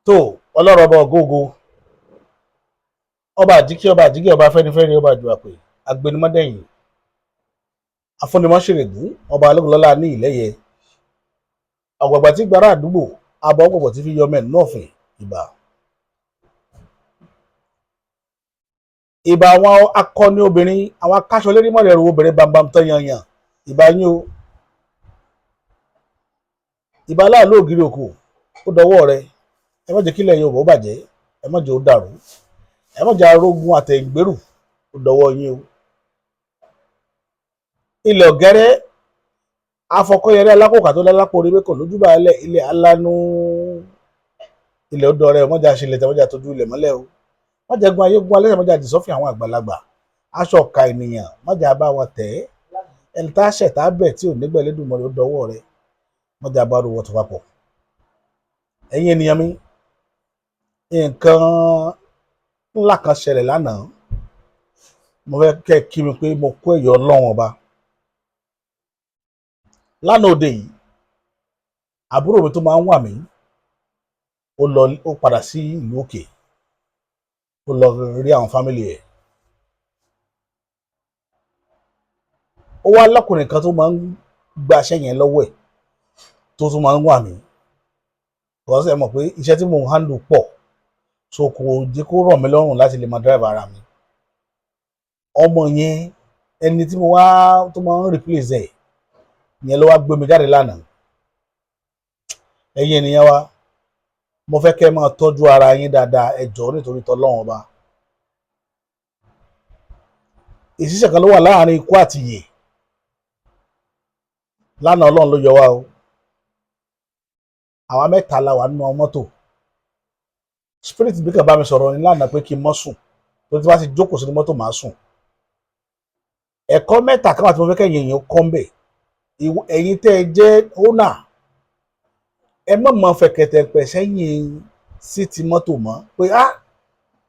Tó Ọlọ́run ọba ògógó, ọba àjíkí, ọba àjíkí, ọba afẹ́nifẹ́re, ọba àjùwàpè agbẹnumọ́dẹ̀yìn, afúnimọ́ṣẹ̀rẹ̀gùn, ọba alógunlọ́lá ní ìlẹ́yẹ ọ̀gbàgbà tí gbàrà àdúgbò abọ́ ọ̀pọ̀pọ̀ tí fi yọmọ ẹ̀ nọ́ọ̀fìn. Ìbà ìbà àwọn akọni obìnrin, àwọn akáṣọlérí mọ̀rẹ̀rù obìnrin bambam tán yanyan, ìbà yín o. Ìbà aláàlú ògiri òkú, ó dọwọ́ rẹ. Ẹ má jẹ́ kílẹ̀ Yorùbá ó bàjẹ́, ẹ má jẹ́ ó dàrú, ẹ má jẹ́ arógun àtẹ̀gbèrú, ó dọwọ́ yín o. Ilẹ̀ ọ̀gẹ́rẹ́ afọkọ́yẹrẹ alákòókà tó lálápò orí mẹ́kọ̀ lójúbà alẹ̀ ilẹ̀ alánú ilẹ̀ ó dọrẹ. Mọ́jà ṣẹlẹ̀ tẹ mọ́jà tójú ilẹ̀ mọ́lẹ̀ o, mọ́jà gun ayé gun alẹ́, mọ́jà dìsọ́fìn àwọn àgbàlagbà, aṣọ ọ̀ka ènìyàn mọ́jà bá wọn tẹ̀ ẹ́, ẹni tá a ṣẹ̀ tá a bẹ̀ tí ò nígbà Elédùmarè, ó dọwọ́ rẹ, mọ́jà bá ru wọ́tò papọ̀. Ẹ̀yin ènìyàn mi, nǹkan ńlá kan ṣẹlẹ̀ lánàá. Mo fẹ́ kẹ́ kí mi pé mo kó ẹ̀yọ́ Ọlọ́run ọba lánàá òde yìí. Àbúrò mi tó máa ń wà mí, ó lọ, ó padà sí ìlú òkè, ó lọ rí àwọn family ẹ̀. Ó wá lọ́kùnrin kan tó máa ń gbaṣẹ́ yẹn lọ́wọ́ ẹ̀, tó tún máa ń wà mí, because ẹ mọ̀ pé iṣẹ́ tí mò ń handle pọ̀, so kò jẹ́ kó rọ̀ mí lọ́rùn láti lè máa drive ara mi. Ọmọ yẹn, ẹni tí mo wá tó máa ń replace ẹ̀ yẹn, ló wá gbé mi jáde lánàá. Ẹ̀yin ènìyàn wa, mo fẹ́ kẹ́ máa tọ́jú ara yín dáadáa. Ẹ jọ̀ọ́, nítorí tọ́lọ́run ọba. Ìṣiṣẹ́ kan ló wà láàrin ikú àti ìyè. Lánàá, Ọlọ́run ló yọ wá o. Àwa mẹ́ta la wà nínú mọ́tò. Spirit bí kàn bá mi sọ̀rọ̀ ní lánàá pé kí n mọ́ sùn, tó ti bá ti jókòó sínú mọ́tò, màá sùn. Ẹ̀kọ́ mẹ́ta kan wà tí mo fẹ́ kẹ́yìn èèyàn kọ́ ń bẹ̀. Ẹ̀yin tẹ́ ẹ jẹ́ owner, ẹ má mọ fẹ̀kẹ̀tẹ̀pẹ̀ sẹ́yìn sí ti mọ́tò mọ́ pé á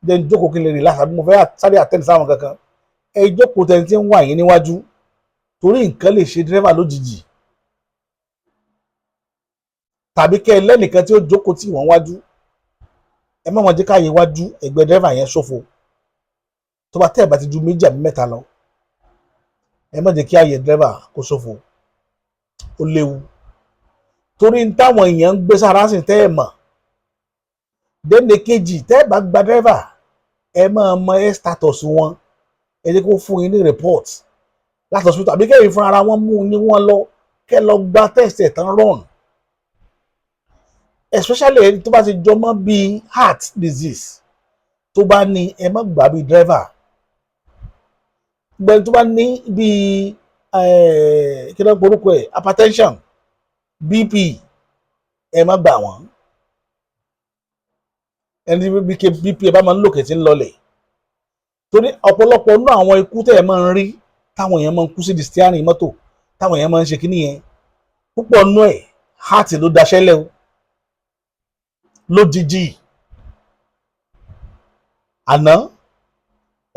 jẹ́ ń jókòó kí n lè relax, àbí mo fẹ́ sáré attend sáwọn kankan. Ẹ jókòó tẹni tí ń wà yín níwájú, torí nǹkan lè ṣe dírẹ́fà lójijì, tàbí kẹ́ ẹ lẹ́nìkan tí ó jókòó tì wọ́n wájú. Ẹ má wọn jẹ́ káyé wájú ẹgbẹ́ dírẹ́fà yẹn ṣòfò. Tó bá tẹ́ ẹ̀ bá ti ju méjì àbí mẹ́ta lọ, ẹ má jẹ́ kí àyè dírẹ́fà kó ṣòfò, ó léwu, torí n táwọn èèyàn ń gbé sára sí tẹ́ ẹ mọ̀. Dénde kejì, tẹ́ ẹ bá gba dírẹ́fà, ẹ máa mọ ẹ status wọn. Ẹ jẹ́ kó fún yín ní report láti hospital, àbí kẹ́yìn fúnra wọn mú yín wọ́n lọ, kẹ́ lọ gba test ẹ̀ tán run, especially ẹni tó bá ti jọmọ́ bíi heart disease tó bá ní, ẹ má gbà bíi driver. Gbẹ̀ni tó bá ní bíi kí ló ń porúkọ ẹ̀, hypertension, BP, ẹ má gbà wọ́n. Ẹni tí BP ẹ bá máa ń lòkè tí ń lọlẹ̀, torí ọ̀pọ̀lọpọ̀ nínú àwọn ikú tẹ̀ ẹ máa ń rí, táwọn èèyàn máa ń kú sí di steering mọ́tò, táwọn èèyàn máa ń ṣe kíní yẹn, púpọ̀ nínú ẹ̀, heart ló daṣẹ́ lẹ́ o lójijì. Àná,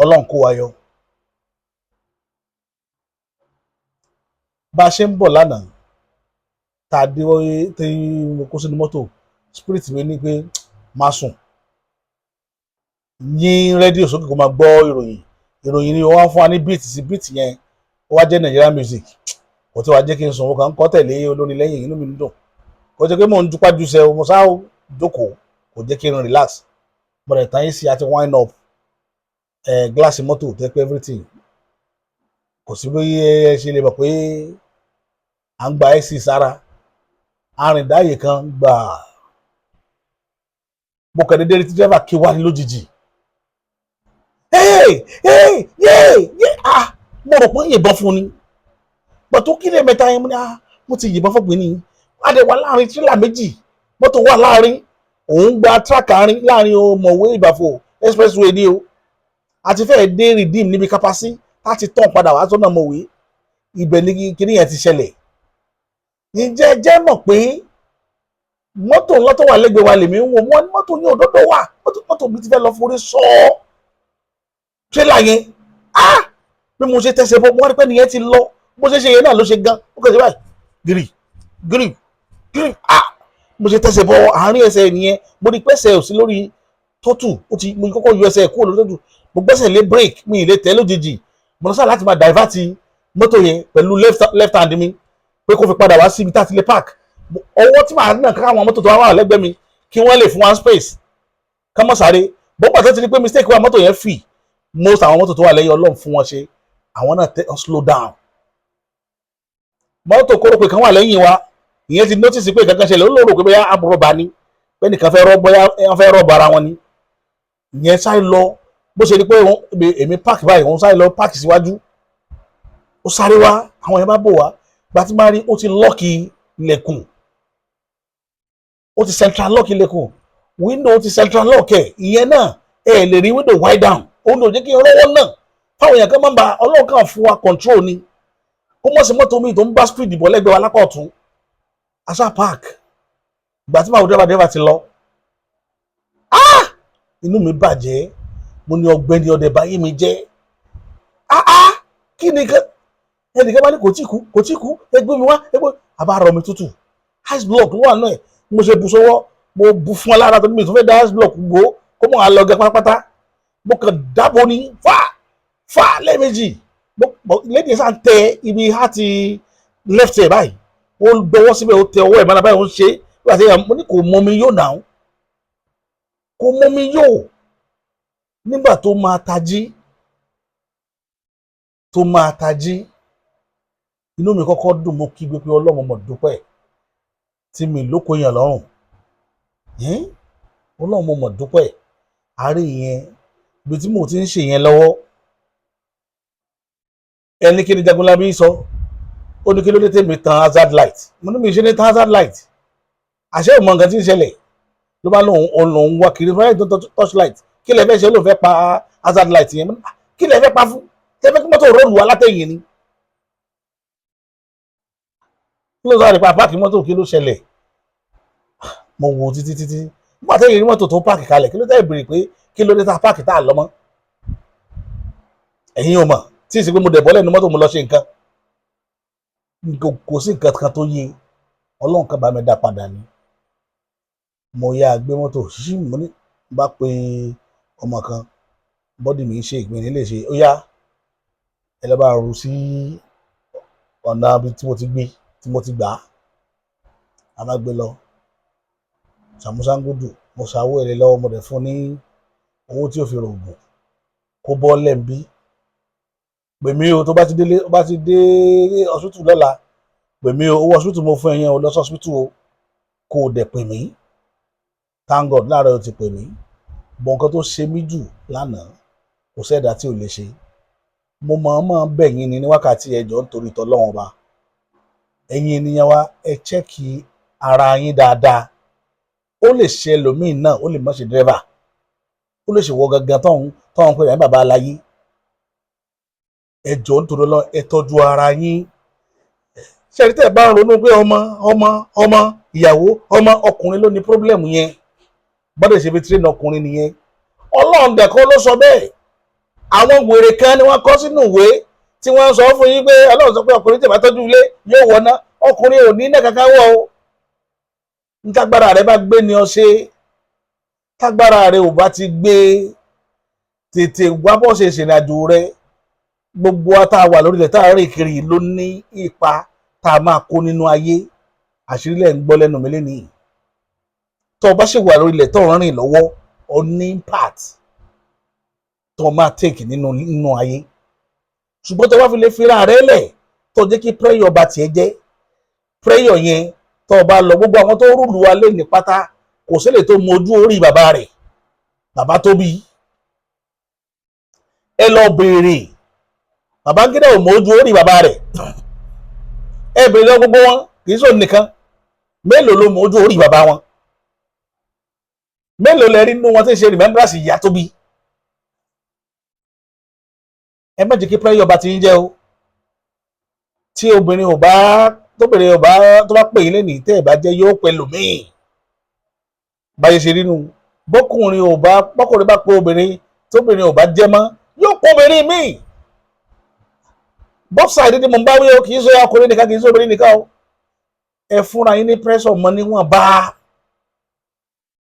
Ọlọ́run kó wa yọ. Bá a ṣe ń bọ̀ lánàá, tá a dé tí mo kó sínú mọ́tò, spirit mi ní pé má sùn, yín rédíò sókè kó máa gbọ́ ìròyìn. Ìròyìn ni wọ́n fún wa ní beat sí beat yẹn, ó wá jẹ́ Nigerian music. Kò tí wàá jẹ́ kí n sùn, mo kàn ń kọ́ tẹ̀lé olórin lẹ́yìn, inú mi ń dùn. Kò jẹ́ pé mò ń dupá jùsẹ̀, mo sá jókòó, kò jẹ́ kí n relax. Bọ̀dẹ̀ tán yín sí àti wind up ẹ̀ gíláàsì mọ́tò tẹ́ pé everything, kò sí bí ẹ ṣe lè mọ̀ pé à ń gba AC sára. Arìndáyè kan gbà, mo kàn déédéé rí tí dírẹ́fà kí wá ní lójijì. Hey, hey, yay, yay! Ah, mo rò pé yìnbọn fún ni pàtó. Kí lè mẹ́ta yẹn, mo ní, ah, mo ti yìnbọn fún gbìn ní. Adé wà láàrin tírélà méjì, mọ́tò wà láàrin, òun gba tíráàkì àárín láàrin Mọ̀wé Ìbàfò expressway ní o. Àti fẹ́ẹ̀ dé Redeem níbi kápásí láti tàn padà wá sọ́nà Mọ̀wé, ibẹ̀ ní kíní yẹn ti ṣẹlẹ̀. Ǹjẹ́ jẹ́ mọ̀ pé mọ́tò ńlá tó wà lẹ́gbẹ̀ẹ́ wa lèmi ń wò wọ́n ní mọ́tò ní òdodo wà, mọ́tò mi ti fẹ́ lọ forí sọ tírélà yẹn. Ah, bí mo ṣe tẹsẹ̀ bọ́, mo wá rí pé nìyẹn ti lọ. Bó ṣe ṣe yẹn náà ló ṣe gan, ó kàn ṣe báyìí, gírì gírì gírì. Ah, Mo ṣe tẹsẹ̀ bọ àárín ẹsẹ̀ nìyẹn. Mo rí pẹ́sẹ̀ ò sí lórí throttle. Ó ti, mo kọ́kọ́ yọ ẹsẹ̀ kúrò lórí throttle, mo gbẹ́sẹ̀ lé brake, mi ì lè tẹ̀ lójijì. Mo lọ sáà láti máa divert mọ́tò yẹn pẹ̀lú left hand mi pé kó fi padà wá síbi tá a ti lè park. Ọwọ́ tí màá nà káwọn mọ́tò tó wá wà lẹ́gbẹ̀ẹ́ mi kí wọ́n lè fún one space ká mọ̀ sáré bó pàtó ti di pé mistake wa, mọ́tò yẹn fì. Most àwọn mọ́tò tó wà lẹ́yìn, Ọlọ́run fún wọn ṣe, àwọn náà tẹ slow down. Mọ́tò kórópè kan wà lẹ́yìn wa, ìyẹn ti notice pé kankan ṣẹlẹ̀. Ó lóòrò pé bóyá àbúrò ni, pé nìkan fẹ́ rọ́, bóyá wọ́n fẹ́ rob ara wọn ni. Ìyẹn sáré lọ, bó ṣe di pé èmi park báyìí, òun sáré lọ park síwájú, ó sáré wá. Àwọn yẹn bá bò wá gba tí máa rí, ó ti lock ilẹ̀kùn, ó ti central lock ilẹ̀kùn, window, ó ti central lock ẹ̀. Ìyẹn náà ẹ lè rí window wide down, òun ló jẹ́ kí n rọ́wọ́ náà fáwọn èèyàn kan máa ń ba. Ọlọ́run kan fún wa control ni, kó mọ̀ sí mọ́tò mi tó ń bá speed bọ̀ lẹ́gbẹ̀ẹ́ wa lápá ọ̀tún. Asa park. Ìgbà tí màá wo driver, driver ti lọ. Ah, inú mi bàjẹ́. Mo ní ọ̀gbẹ́ni ọdẹ báyé mi jẹ́. Ah ah, kí ni kan? Ẹnìkan bá ní kò tí kú, kò tí kú, ẹgbẹ́ mi wá, ẹgbẹ́ àbá rọ mi tútù. Ice block ló wà náà ẹ̀. Mo ṣe bu sọ́wọ́, mo bu fún ọ lára tó ní mi tó fẹ́ da ice block gbó kó mọ̀ á lọ gẹ pátápátá. Mo kàn dábò ní fà fà lẹ́ẹ̀mejì. Lady sá ń tẹ ibi heart left ẹ̀ báyìí, ó gbọ́wọ́ síbẹ̀, ó tẹ ọwọ́ ẹ̀ mọ́ra báyìí, ó ń ṣe nígbà tí mo ní kò mọ mi yóò nà ó, kò mọ mi yóò. Nígbà tó máa tají, tó máa tají, inú mi kọ́kọ́ dùn. Mo kígbe pé Ọlọ́run, mo dúpẹ́ tí mi lóko yàn lọ́rùn. Ọlọ́run, mo mọ̀ dúpẹ́. Àárẹ̀ yẹn, ibi tí mo ti ń ṣe yẹn lọ́wọ́, ẹni kí ni Jagunlabi sọ? Ó ní kí ló dé tèmi tan hazard light? Mo ní mi ṣe ní tan hazard light. Àṣẹ ò mọ nǹkan tí ń ṣẹlẹ̀. Ló bá lóun òun wá kiri fún tó torchlight. Kí lẹ fẹ́ ṣe? Ló fẹ́ pa hazard light yẹn. Kí lẹ fẹ́ pa fún? Tẹ́ fẹ́ kí mọ́tò roll alátẹ̀yìn ni? Kí ló sáré pa park mọ́tò? Kí ló ṣẹlẹ̀? Mo wo títí títí. Nígbà tẹ́yìn rí mọ́tò tó park kalẹ̀, kí ló tẹ́ ìbéèrè pé kí ló dé tá park tá a lọ mọ́? Ẹ̀yin ò mọ̀ tí ì sì pé mo dẹ̀ bọ́lẹ̀ ní mọ́tò, mo lọ ṣe nǹkan. Kò sí nǹkan kan tó yé. Ọlọ́run kan bá mi dá padà ni. Mo yá gbé mọ́tò ṣíṣí, mo ní bá pe ọmọ kan, body mi ṣe ìpín lè ṣe, ó yá, ẹ lọ́ bá ru sí ọ̀nà ibi tí mo ti gbé, tí mo ti gbà á. A bá gbé lọ sàmúsàngódù. Mo ṣàwó ẹ̀ lé lọ́wọ́, mo dẹ̀ fún ní owó tí ó fi rògùn kó bọ́ lẹ́ǹbí. Pè mí o tó bá ti délé, tó bá ti dé hospital lọ́la, pè mí o. Owó hospital mo fún ẹ yẹn o, lọ sí hospital o, kó o dẹ̀ pè mí. Thank God, láàárọ̀ o ti pè mí. Bọ̀ nǹkan tó ṣe mí jù lánàá, kò sẹ́dá tí ò lè ṣe. Mo mọ̀ọ́mọ̀ bẹ̀ yín ni ní wákàtí ẹjọ́ nítorí tọ́lọ́wọ́n ọba. Ẹ̀yin ènìyàn wa, ẹ check ara yín dáadáa. Ó lè ṣe ẹlòmíín náà, ó lè má ṣe dírẹ́fà, ó lè ṣe wọ gangan tóun tóun pè ní bàbá aláyé. Ẹ jọ̀ọ́, nítorí Ọlọ́run, ẹ tọ́jú ara yín. Ṣe tẹ́ ẹ bá ń ronú pé ọmọ, ọmọ, ọmọ, ìyàwó, ọmọ, ọkùnrin ló ní problem yẹn. Bọ́dẹ̀ ṣe fi train ọkùnrin nìyẹn. Ọlọ́run dẹ̀kọ́ ló sọ bẹ́ẹ̀. Àwọn wèrè kan ni wọ́n kọ́ sínú ìwé tí wọ́n sọ fún yín pé Ọlọ́run sọ pé ọkùnrin tí ì bá tọ́jú ilé yóò wọná. Ọkùnrin ò ní iná kankan wọ̀ o. Ntágbára rẹ bá gbé ni ọ ṣe. Tágbára rẹ ò bá ti gbé, tètè wá bọ́ ṣe ìṣìnrìn àjò rẹ. Gbogbo wa tá a wà lórílẹ̀ tá a rìn kiri ló ní ipa tá a máa kó nínú ayé. Àṣírí lẹ̀ ń gbọ́ lẹ́nu mi lénìí. Tó o bá ṣe wà lórílẹ̀ tó ń rìn lọ́wọ́, o ní part tó o máa take nínú ayé. Ṣùgbọ́n tó o bá fi lè fira rẹ lẹ̀, tó o jẹ́ kí pressure bá tiẹ̀ jẹ́, pressure yẹn, tó o bá lọ, gbogbo àwọn tó rule wa lé ní pátá, kò sílẹ̀ tó mojú orí bàbá rẹ̀, bàbá tó bí. Ẹ lọ béèrè, Babangida ò mójú orí bàbá rẹ̀. Ẹ béèrè lọ gbogbo wọn, kì í sọ nìkan. Mélòó ló mójú orí bàbá wọn? Mélòó lẹ rí nínú wọn tí ń ṣe remembrance ìyá tó bí? Ẹ má jẹ́ kí pressure bá ti ń jẹ́ o. Tí obìnrin ò bá, tóbìnrin ò bá, tó bá pè yín lẹ́nìí, tẹ́ ẹ̀ bá jẹ́, yóò pẹ́ lòmíì. Báyìí ṣe rí nu. Bọ́kùnrin ò bá, bọ́kùnrin bá pé obìnrin, tóbìnrin ò bá jẹ́ mọ́, yóò pọ̀ obìnrin míì. Both side ni mo ń bá wí o, kì í ṣe ọkùnrin nìkan, kì í ṣe obìnrin nìkan o. Ẹ fúnra yín ní pressure mọ́ níwọ̀n bá.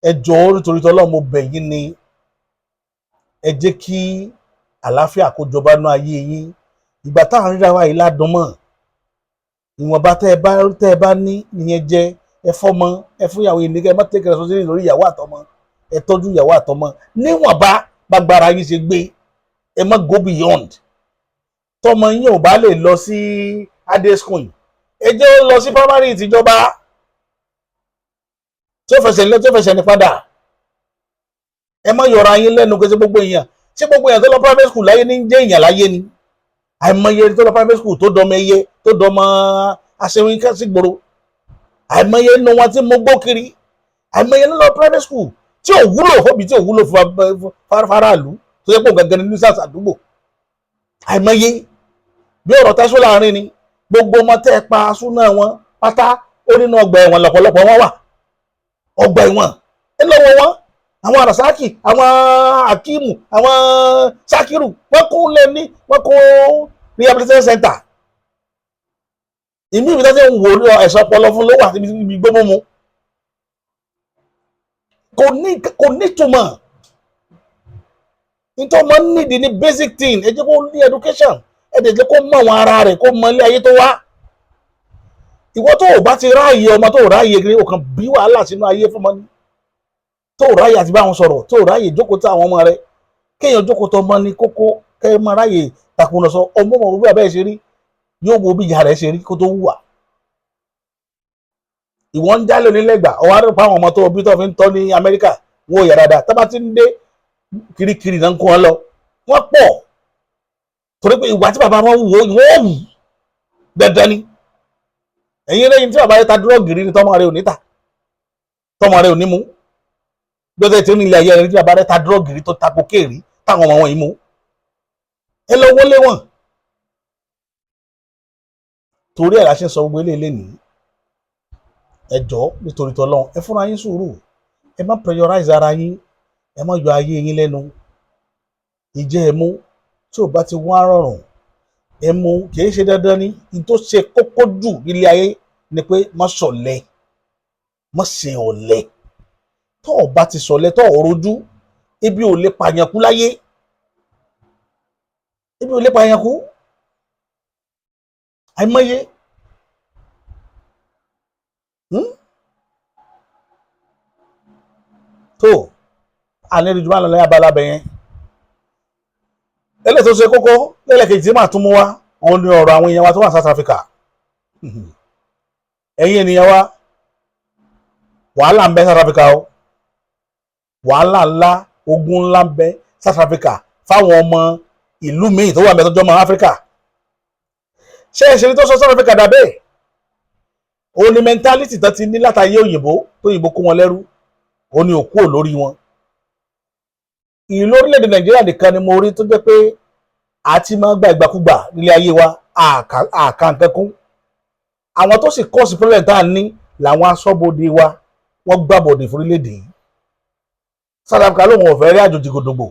Ẹ jọ̀ọ́, nítorí tọ́lọ́run, mo bẹ̀ yín ni, ẹ jẹ́ kí àlàáfíà kó jọba nú ayé yín. Ìgbà táwọn ríra wa yìí ládùn mọ́ ìwọ̀nba tẹ́ ẹ bá ní nìyẹn jẹ́. Ẹ fọ́mọ, ẹ fún ìyàwó yìí ní kẹ́ ẹ má take responsibility lórí ìyàwó àtọmọ. Ẹ tọ́jú ìyàwó àtọmọ níwọ̀nba gbàgbára yín ṣe gbé. Ẹ má go beyond. Tọmọ yín ò bá lè lọ sí adé school, ẹ jẹ́ ó lọ sí primary tìjọba tí ó fẹsẹ̀ ní, tí ó fẹsẹ̀ ní padà. Ẹ má yọra yín lẹ́nu pé ṣé gbogbo èèyàn tó lọ private school láyé ní jẹ́ èèyàn láyé ni? Àìmọye tó lọ private school tó dọmọ ẹyẹ, tó dọmọ aṣẹ́wín sígboro. Àìmọye nínú wọn tí mo gbó kiri. Àìmọye ló lọ private school tí ò wúlò fóbi, tí ò wúlò fún faraàlú, tó yẹ pé òun gangan ní nuisance àdúgbò. Àìmọye bí ọ̀rọ̀ tẹ́sán láàrin ni gbogbo ọmọ tẹ́ ẹ pa súná wọn pátá, ó nínú ọgbà ẹ̀wọ̀n lọ́pọ̀lọpọ̀ wọn wà. Ọgbà ẹ̀wọ̀n, ẹ lọ́wọ́ wọn, àwọn Arasaki, àwọn Akimu, àwọn Sakiru, wọ́n kó lé ní, wọ́n kó rehabilitation center. Ìmí ìbí tó ti ń wò ó, ẹ̀sọ́ ọpọlọ fún ló wà níbi gbó mímu. Kò ní túmọ̀. Nítorí ọmọ nídìí ní basic thing, ẹ jẹ́ kó ní education, ẹ dẹ̀ jẹ́ kó mọ̀ àwọn ara rẹ̀, kó mọ ilé ayé tó wá. Ìwọ tó o bá ti ráàyè ọmọ, tó o ráàyè kiri, o kàn bí wàhálà sínú ayé fún ọmọ ní. Tó o ráàyè àti bá wọn sọ̀rọ̀, tó o ráàyè jókòó tó àwọn ọmọ rẹ, kéèyàn jókòó tó ọmọ ní kókó, kẹ́ ẹ máa ráàyè takùrọ̀sọ. Ọmọ mọ̀ bí bàbá ẹ̀ ṣe rí, yóò wo bí ìyá rẹ̀ ṣe rí kó tó wùwà. Ìwọ ń jálè onílẹ̀gbà, ọwọ́ àdúgbò àwọn ọmọ tó bí tó fi ń tọ́ ní Amẹ́ríkà, wọn ò yà dáadáa. Tá bá ti ń dé, kirikiri náà ń kó wọn lọ. Wọ́n pọ̀ torí pé ìwà tí bàbá wọn wù, wọ́n wù dandan ni. Ẹ̀yin lẹ́yìn tí bàbá yẹn ta drug rí ni tọ́mọ rẹ̀ ò ní ta, tọ́mọ rẹ̀ ò ní mú. Gbọ́dọ̀ tí ó ní ilé ayé rẹ̀ tí bàbá rẹ̀ ta drug rí, tó ta cocaine rí, táwọn ọmọ wọn yìí mú, ẹ lọ wọlé wọn. Torí ẹ̀ la ṣe ń sọ gbogbo eléyìí lénìí. Ẹ jọ̀ọ́, nítorí tỌlọ́run, ẹ fúnra yín sùúrù. Ẹ má pressurize ara yín, ẹ má yọ ayé yín lẹ́nu. Ìjẹ́ ẹ mú tí ò bá ti wá rọrùn, ẹ mú, kìí ṣe dandan ni. Ní tó ṣe kókó jù nílé ayé ni pé má ṣọ̀lẹ, má ṣe ọ̀lẹ. Tó o bá ti ṣọ̀lẹ, tó o rojú, ebi ò lè pààyàn kú láyé, ebi ò lè pààyàn kú. Àìmọye. Tó àlejò jùlọ lọ lẹ́yìn abala bẹ̀yẹn. Eléyìí tó ṣe kókó lẹ́lẹ́kejì tí màá tún mú wá, òun ni ọ̀rọ̀ àwọn èèyàn wa tó wà South Africa. Ẹ̀yin ènìyàn wa, wàhálà ń bẹ South Africa o. Wàhálà ńlá, ogun ńlá ń bẹ South Africa fáwọn ọmọ ìlú míì tó wà mẹ́tọ́jọ́ ọmọ Áfíríkà. Ṣé ẹ̀ṣẹ̀ ní tó sọ South Africa dà bẹ́ẹ̀? Òun ni mentality tó ti ní látàyè òyìnbó tó òyìnbó kó wọn lẹ́rú, òun ni òkú ò lórí wọn. Ìlú orílẹ̀-èdè Nàìjíríà nìkan ni mo rí tó jẹ́ pé a ti máa gba ìgbàkúgbà nílé ayé wa, àkà nǹkan kún. Àwọn tó sì cause problem tá à ń ní làwọn aṣọ́bodè wa, wọ́n gbàbọ̀dè fún orílẹ̀-èdè yìí. South Africa lóun ò fẹ́ rí àjòjì gòdògbò.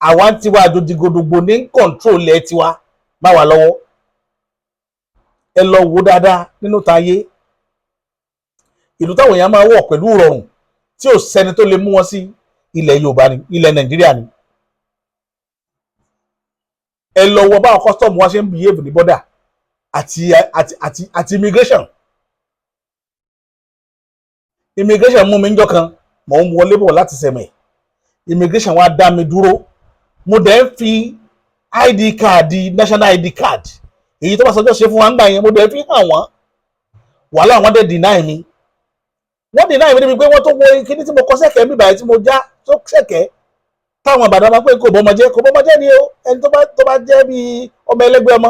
Àwa ń tiwa, àjòjì gòdògbò ní control ẹ̀ tiwa má wà lọ́wọ́. Ẹ lọ wo dáadáa nínú tayé, ìlú táwọn èèyàn máa wọ̀ pẹ̀lú ìrọ̀rùn tí ò sẹ́ni tó lè mú wọn sí, ilẹ̀ Yorùbá ni, ilẹ̀ Nàìjíríà ni. Ẹ lọ wo báwọn custom wa ṣe ń behave ní border àti immigration. Immigration mú mi níjọ́ kan, mò ń wọlé bọ̀ láti Sẹ̀mẹ̀. Immigration wa dá mi dúró. Mo dẹ̀ ń fi ID card, national ID card, èyí tó bá sọjọ́ ṣe fún wa ń gbà yẹn, mo dẹ̀ fi hàn wọ́n. Wàhálà, wọ́n dẹ̀ deny mi. Wọ́n deny mi níbi pé wọ́n tó wo kíní tí mo kọ sẹ́kẹ̀ẹ́ mi báyìí, tí mo já tó sẹ́kẹ̀ẹ́, táwọn Ìbàdàn máa pé kò bọ́mọ jẹ́, kò bọ́mọ jẹ́ ni o. Ẹni tó bá jẹ́ bíi ọmọ ẹlẹ́gbẹ́ ọmọ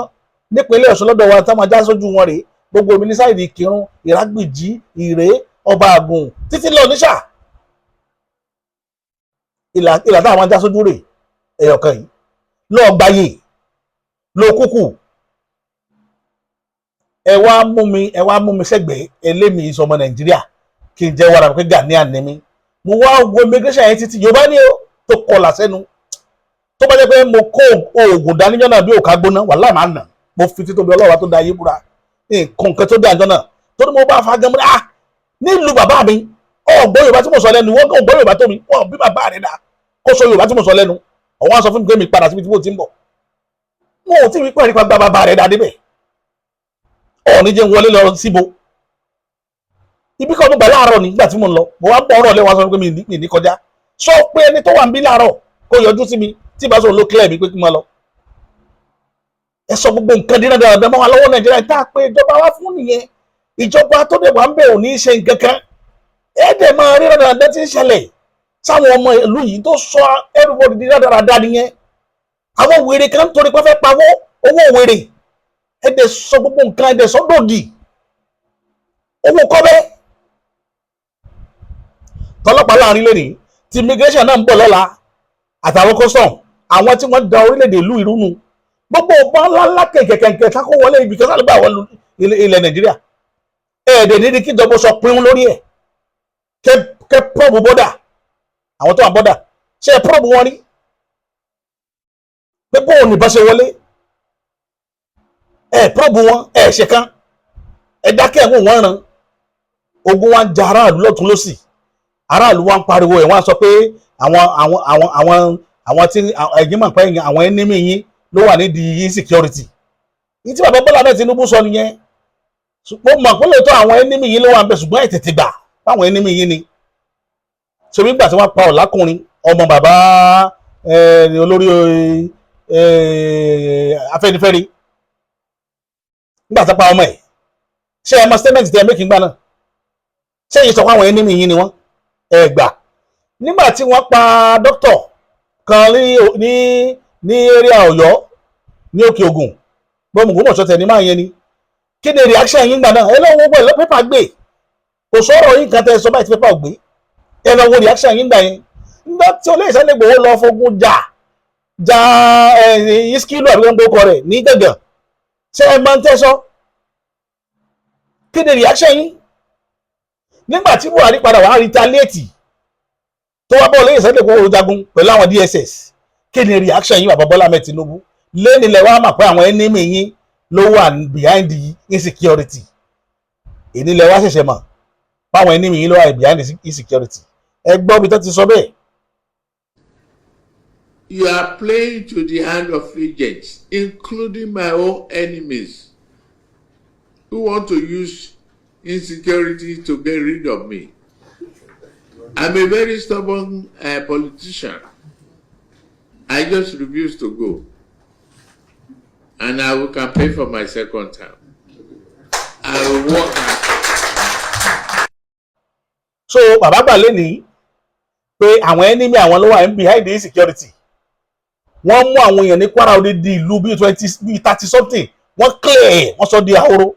nípínlẹ̀ Ọ̀ṣun lọ́dọ̀ wa, táwọn ajá sójú wọn rèé. Gbogbo mi ní side Ìkírun, Ìrágbìjí, Ìrè, Ọba Àgùn, títí lọ níṣà, ìlà táwọn ajá sójú rèé. Ẹ̀yọ̀kan yìí lọ́ọ́ gbáyé lọ kúkú. Ẹ wá mú mi, ẹ wá mú mi sẹ́gbẹ̀ẹ́ ẹlẹ́mìí sọmọ Nàìjíríà, kí n jẹ́ wàrà pé Ghanaian ni mí. Mo wá wo immigration yẹn títí, Yorùbá ni ó tó kọlà sẹ́nu. Tó bá jẹ́ pé mo kó oògùn dání jọ́ náà bí òkà gbóná, wàhálà máa nà. Mo fi títóbi Ọlọ́wà tó da ayé búra, nǹkan kan tó dé àjọ náà tó ní mo bá fa gan mọ́. Ah, nílùú bàbá mi, Ọ̀gbọ́n Yorùbá tí mo sọ lẹ́nu, wọ́n kàn gbọ́ Yorùbá tó mi. Wọ́n bí bàbá rẹ̀ dá kó sọ Yorùbá tí mo sọ lẹ́nu. Ọ̀wọ́n á sọ fún mi pé mi padà síbi tí mo ti ń bọ̀. Wọn ò tí ì pẹ́ nípa gba bàbá rẹ̀ dá débẹ̀. Ọ̀ọ́ni jẹ́ ń wọlé lọ síbo ibi kan. Mo gbà láàárọ̀ nígbà tí mo ń lọ, mo wá ń bọ̀ ọ̀rọ̀ lẹ́wọ̀n, sọ pé mi ní kọjá. Sọ pé ẹni tó wà ń bí láàárọ̀ kó yọjú sí mi, tí ìbá sọ̀rọ̀ ló clear mi pé kí n máa lọ. Ẹ sọ gbogbo nǹkan dín náà dáadáa mọ́ wa lọ́wọ́. Nàìjíríà tá a pé ìjọba wa fún nìyẹn. Ìjọba tó dẹ̀ wà ń bẹ̀ ò ní í ṣe nǹkan kan. Ẹ dẹ̀ máa rí dáadáa tí ń ṣẹlẹ̀ sáwọn ọmọ ìlú yìí tó sọ everybody di dáadáa nìyẹn. Àwọn wèrè kan torí pé fẹ́ pawó owó wèrè, ẹ dẹ̀ sọ gbogbo nǹkan, ẹ dẹ̀ sọ dòdì owó kọ́bẹ́ tọlọ́pàá láàrin lónìí, tí immigration náà ń bọ̀ lọ́la, àtàwọn custom, àwọn tí wọ́n da orílẹ̀-èdè ìlú ìrúnu. Gbogbo ọba ńláńlá kẹ̀kẹ̀kẹ̀kẹ̀ sákó wọlé ibi kan sálẹ̀ bá àwọn ilẹ̀ Nàìjíríà. Ẹ̀ẹ́dẹ̀ níbi kí ìjọba sọ pín lórí ẹ̀, kẹ́ probe border. Àwọn tó wà border, ṣe é probe wọn rí pé bóun nìbọn ṣe wọlé? Ẹ̀ probe wọn, ẹ̀ ṣe kan, ẹ̀ dákẹ́, ẹ̀wọ̀n wọn ràn. Ogun wa ń ja aráàlú lọ́tún lọ́sì, aráàlú wa ń pariwo. Ẹ̀ wọ́n á sọ pé àwọn tí ẹ̀yin mọ̀ pé àwọn enemy yín ló wà nídìí insecurity yìí tí bàbá Bọ́lá náà Tinubu sọ nìyẹn. Mo mọ̀ pé lóòótọ́ àwọn enemy yín ló wà ń bẹ̀, ṣùgbọ́n ẹ̀ tètè gbà fáwọn enemy yín ni. Ṣe nígbà tí wọ́n pa Ọ̀làkùnrin, ọmọ bàbá olórí Afẹ́nifẹ́re, nígbà tí wọ́n pa ọmọ ẹ̀, ṣé ẹ mọ statement tí ẹ make gbà náà? Ṣé èyí sọ pé àwọn enemy yín ni wọ́n? Ẹ gbà. Nígbà tí wọ́n pa dókítà kan ní area Ọ̀yọ́ ní Òkè Ògùn, gbọmùgbọmọ̀ṣọ́ tẹ̀ ní máa yẹn ni, kí ni reaction yín gbà náà? Ẹ lọ́wọ́ gbọ́ ẹ lọ́ pépà gbé. Kò sọ̀rọ̀ yín kan tẹ́ ẹ sọ báyìí tí pépà ò gbé. Ẹ lọ wo reaction yín gbà yẹn. Nígbà tí olóyè Sunday Igboho lọ fogun jà jà ẹ iskilu àbí wọn gbókọ rẹ̀ ní gàngàn, ṣé ẹ máa ń tẹ́ sọ? Kí ni reaction yín nígbà tí Buhari padà wá retaliate, tó wá bọ́ olóyè Sunday Igboho jagun pẹ̀lú àwọn DSS? Kí ni reaction yín, bàbá Bọ́lá Ahmed Tinubu? Lẹ́ni lẹ wá mà pé àwọn enemy yín ló wà behind the insecurity. Èní lẹ wá ṣẹ̀ṣẹ̀ mọ̀ báwọn enemy yín ló wà behind the insecurity. Ẹ gbọ́ bí tó ti sọ bẹ́ẹ̀. You are playing to the hand of agents, including my own enemies, who want to use insecurity to get rid of me. I'm a very stubborn politician. I just refuse to go. And I will campaign for my second term. I will work hard. So bàbá gbà lẹ́nìí pé àwọn enemy àwọn ló wà behind the insecurity. Wọ́n mú àwọn èèyàn ní Kwara, odidi ìlú bíi 20, bíi 30 something, wọ́n clear ẹ̀, wọ́n sọ di ahoro.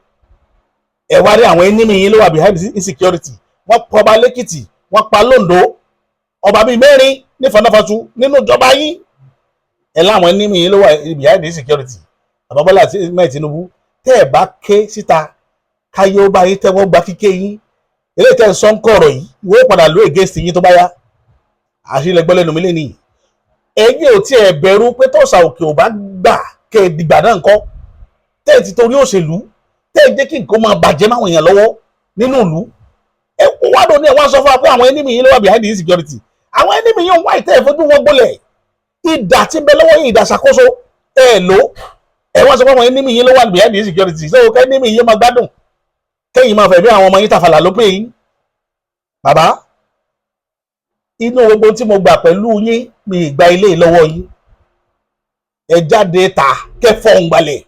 Ẹ̀ wá rí àwọn enemy yín ló wà behind the insecurity. Wọ́n pa ọba lẹ́kìtì, wọ́n pa lóńdó, ọba bíi mẹ́rin ní fanáfasù nínú ìjọba yín. Ẹ̀ láwọn enemy yín ló wà behind the insecurity. Bàbá Bọ́lá Ahmed Tinubu, tẹ́ ẹ̀ bá ké síta káyé ó bá yín tẹ́wọ́ gba kíké yín, eléyìí tẹ́ ń sọ ń kọ̀rọ̀ yìí, wọ́n padà ló against yín tó bá yá. Àṣírí lẹ́gbẹ́ lẹ́nu mi lẹ́nìí. Ẹ̀yin ò tiẹ̀ bẹ̀rù pé tọ̀sà òkè ò bá gbà kẹ́ ẹ dìgbà náà ńkọ́? Tẹ́ ẹ ti torí òṣèlú, tẹ́ ẹ jẹ́ kí nǹkan máa bàjẹ́ máwọn èèyàn lọ́wọ́ nínú ìlú. Ẹ wá lọ ní ẹ wá sọ fún wa pé àwọn enemy yín ló wà behind the insecurity. Àwọn enemy yín wá ìtẹ́ ìfojú wọn gbólẹ̀. Ìdà tí ń bẹ lọ́wọ́ yín, ìdà ṣàkóso, ẹ lò ẹ. Wá sọ pé àwọn enemy yín ló wà behind the insecurity. So kẹ́ enemy yín máa gbádùn, kẹ́yìn máa fẹ̀mí àwọn ọmọ yín tàfàlà ló pè yín. Bàbá, inú gbogbo tí mo gbà pẹ̀lú yín, mi ìgbà ilé lọ́wọ́ yín. Ẹ jáde ta kẹfọ́ ń gbalẹ̀.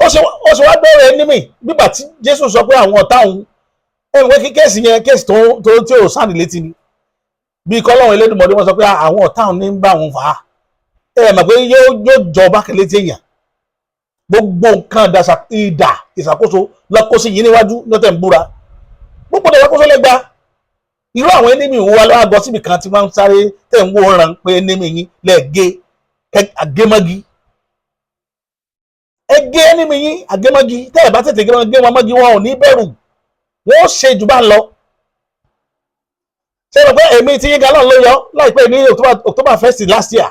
Ó ṣe wá bẹ̀rẹ̀ enemy nígbà tí Jésù sọ pé àwọn ọ̀tá òun. Ẹ wọ́n kí case yẹn, case tó tí ò sáàdì létí ni. Bí kọ́lọ́run Elédùmarè, wọ́n sọ pé àwọn ọ̀tá òun ní ń bá òun fà á. Ẹ mọ̀ pé yóò jọ bákẹ́ létí èèyàn. Gbogbo nǹkan ìdà ìṣàkóso lọ́kọ́ sí yìí níwájú lọ́tẹ̀ ń búra. Gbogbo ìṣàkóso lẹ́gba irú àwọn enemy wo wá lọ́wọ́ síbi kan tí wọ́n ń sáré tẹ̀ ń wò ràn pé enemy yín lẹ́ẹ̀gẹ́ àgémọ́gí. Ẹ gé enemy yín àgémọ́gí. Tẹ́ ẹ bá tètè gé wọn mọ́gí, wọn ò ní bẹ̀rù, wọ́n ó ṣe jù bá ń lọ. Ṣé o pé èmi tí yín galọ́n ló yọ láìpẹ́ ní October 1st last year?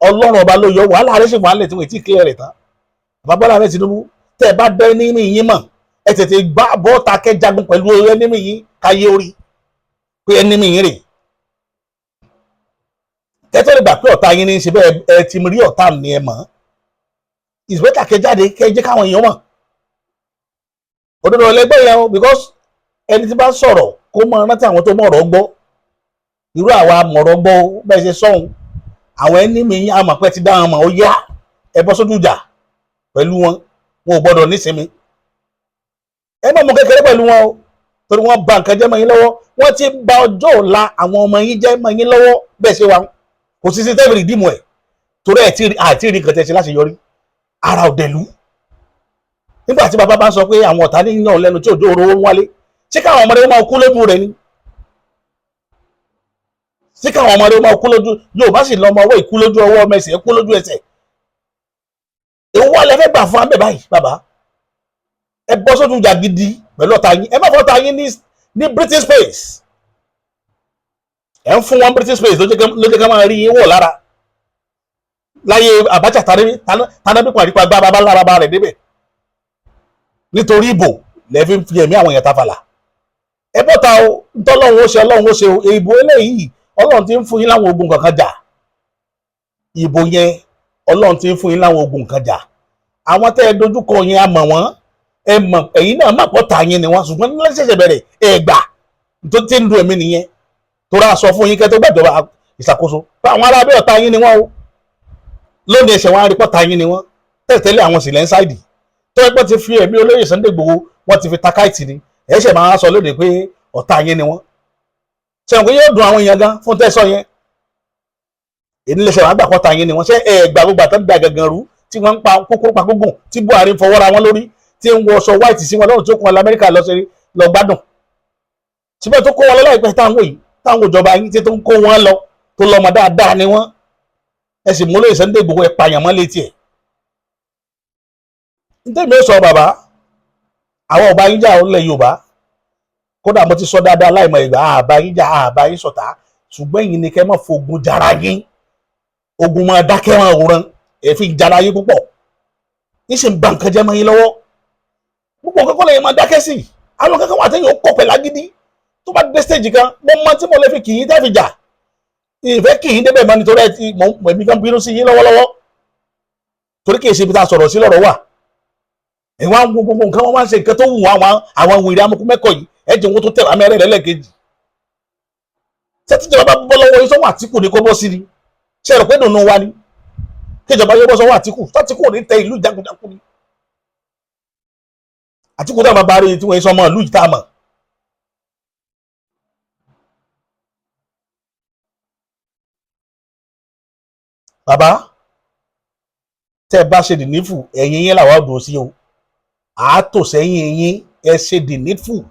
Ọlọ́run ọba ló yọ. Wàhálà rẹ̀ ṣe wàhálà tí wọ́n ti clear rẹ̀ tán. Bàbá Bọ́lá Ahmed Tinubu, tẹ́ ẹ bá dẹ́ enemy yín mọ̀, ẹ tètè gbá bọ́ọ̀ta kẹ́ jagun pẹ̀lú enemy yín káyé orí. Pé enemy yín rè kẹ́tọ́ lè gbà pé ọ̀tá yín ní í ṣe bẹ́ẹ̀. Ẹ ti rí ọ̀tá ni ẹ mọ̀. It's better kẹ́ jáde, kẹ́ jẹ́ káwọn èèyàn mọ̀ òdodo ẹlẹgbẹ́ yẹn o, because ẹni tí bá sọ̀rọ̀, kó mọ rántí àwọn tó mọ̀ ọ̀rọ̀ gbọ́. Irú àwa mọ̀rọ̀ gbọ́ o. Bẹ́ẹ̀ ṣe sọ̀hún, àwọn enemy yín àmọ̀ pé ti dá wọn mọ̀. Ó yá, ẹ bọ́ sójú ìjà pẹ̀lú wọn. Wọn ò gbọ́dọ̀ nísinmi. Ẹ má mú kékeré pẹ̀lú wọn o, torí wọ́n bà nǹkan jẹ́ mọ́ yín lọ́wọ́. Wọ́n ti bà ọjọ́ ọ̀la àwọn ọmọ yín jẹ́ mọ́ yín lọ́wọ́. Bẹ́ẹ̀ ṣe wà, kò sí sí tẹ́lẹ̀ ìdímọ̀ ẹ̀, torí ẹ̀ tí àti rí nǹkan tẹ́ ṣe láti yọrí ara òdẹ̀lú. Nígbà tí bàbá bá sọ pé àwọn ọ̀tá ní yàn lẹ́nu tí òjò oró ń wálé, ṣé káwọn ọmọdé máa kú lójú rẹ̀ ni? Ṣé káwọn ọmọdé máa kú lójú? Yóò bá sì lọ́mọ ọwọ́ ìkú lójú ọwọ́, ọmọ ẹsẹ̀ kú lójú ẹsẹ̀. Èwo wà lẹ fẹ́ gbà fún abẹ́ báyìí? Bàbá, ẹ bọ́ sójú ìjà gidi pẹ̀lú ọ̀tá yín. Ẹ má fọ́ta yín ní breathing space. Ẹ ń fún wọn breathing space ló jẹ́ ká máa rí yín wọ̀ lára. Láyé Abacha, tàbí pàrípa gbá bàbá lára bá rẹ̀ débẹ̀ nítorí ìbò lẹ́ẹ̀fi ń fi ẹ̀mí àwọn èèyàn tafàlà. Ẹ bọ́ta o. Ntọ́lọ́run ó ṣe, Ọlọ́run ó ṣe o. Ìbò eléyìí, Ọlọ́run ti ń fún yín láwọn ogun kankan jà. Ìbò yẹn, Ọlọ́run ti ń fún yín láwọn ogun kan jà. Àwọn tẹ́ ẹ dojúkọ yẹn, a mọ̀ wọ́n. Ẹ mọ̀, ẹ̀yin náà má pọ̀ tà yín ni wọ́n, ṣùgbọ́n nílẹ̀ ṣẹ̀ṣẹ̀ bẹ̀rẹ̀. Ẹ gbà tó ti ń dùn ẹ̀mí nìyẹn, tó rà sọ fún yín kẹ́ tó gbàjọba ìṣàkóso pé àwọn ará abẹ́ ọ̀tá yín ni wọ́n o. Lónìí, ẹsẹ̀ wọn á rí pọ̀tá yín ni wọ́n tẹ̀tẹ̀lé. Àwọn sì lẹ́ńsáìdì tó ẹgbẹ́ ti fi ẹ̀mí olóyè Sunday Igboho, wọ́n ti fi takáìtì ni. Ẹ̀ṣẹ̀ máa sọ lónìí pé ọ̀tá yín ni wọ́n. Ṣẹ̀wọ̀n pé yóò dùn àwọn èèyàn gan fún tẹ́sán yẹn? Èyí lè ṣẹ̀wọ̀n àgbà pọ̀tá yín ni wọ́n. Ṣe ẹ̀ gbà gbogbo àtàgbà gangan rú tí wọ́n ń pa kókó pa gógùn, tí Buhari ń fọwọ́ra wọn lórí, tí ń wọṣọ white sí wọn lọ́rùn, tó kún wọn lamẹ́ríkà lọ sí lọ gbádùn síbẹ̀, tó kó wọn lọ láìpẹ́, táwọn yìí, táwọn ìjọba yín tí tó ń kó wọn lọ, tó lọ́mọ dáadáa ni wọ́n. Ẹ sì mú lóye Sunday Igboho, ẹ pààyàn mọ́ létí ẹ̀. Ntẹ́mi ó sọ, bàbá, àwọn ọba yín jà ó lẹ̀ Yorùbá. Kódà mo ti sọ dáadáa láìmọ̀ ìgbà, àbá yín jà, àbá yín ṣọ̀tá, ṣùgbọ́n ẹ̀yin ni kẹ́ má fogun jara yín. Ogun máa dákẹ́ máa wòran. Ẹ̀ fi jara yín púpọ̀, yín sì ń ba nǹkan jẹ́ mọ́ yín lọ́wọ́. Púpọ̀ nǹkan kọ́ lẹ́yìn máa dákẹ́ sí. Àwọn kankan wà tẹ́yìn ó kọ̀ pẹ̀lú agídí. Tó bá dé stage kan, mo mọ tí mo lè fi kì í tẹ́ fi jà. Ìfẹ́ kì í débẹ̀ mọ́, nítorí ẹ ti mọ̀ ẹ̀mí kan bínú sí yín lọ́wọ́lọ́wọ́, torí kì í ṣe ibi tá a sọ̀rọ̀ sí lọ́rọ̀ wà. Ẹ̀ wá ń wo gbogbo nǹkan, wọ́n wá ń ṣe nǹkan tó wù wọ́n. Àwọn wèrè amúkú mẹ́kọ̀ yìí, ẹ jẹ́ wọn tó tẹ̀ wá mẹ́rẹ̀ lẹ́lẹ́kejì. Ṣé tíjọba bá bọ́ lọ́wọ́ yín, sọ́wọ́ Àtìkù ní kó bọ́ sí ni? Ṣé ẹ rò pé dùnú wa ni kíjọba yóò bọ́ sọ́wọ́ Àtìkù? Tátìkù ò ní tẹ ìlú jagunjagun ni Àtìkù tá a máa bá rí tí wọ́n sọ ọmọ ìlú yìí tá a mọ̀. Bàbá, tẹ́ ẹ bá ṣe the needful, ẹ̀yìn yín làwọn dùn sí o. Àátò sẹ́yìn yín. Ẹ ṣe the needful.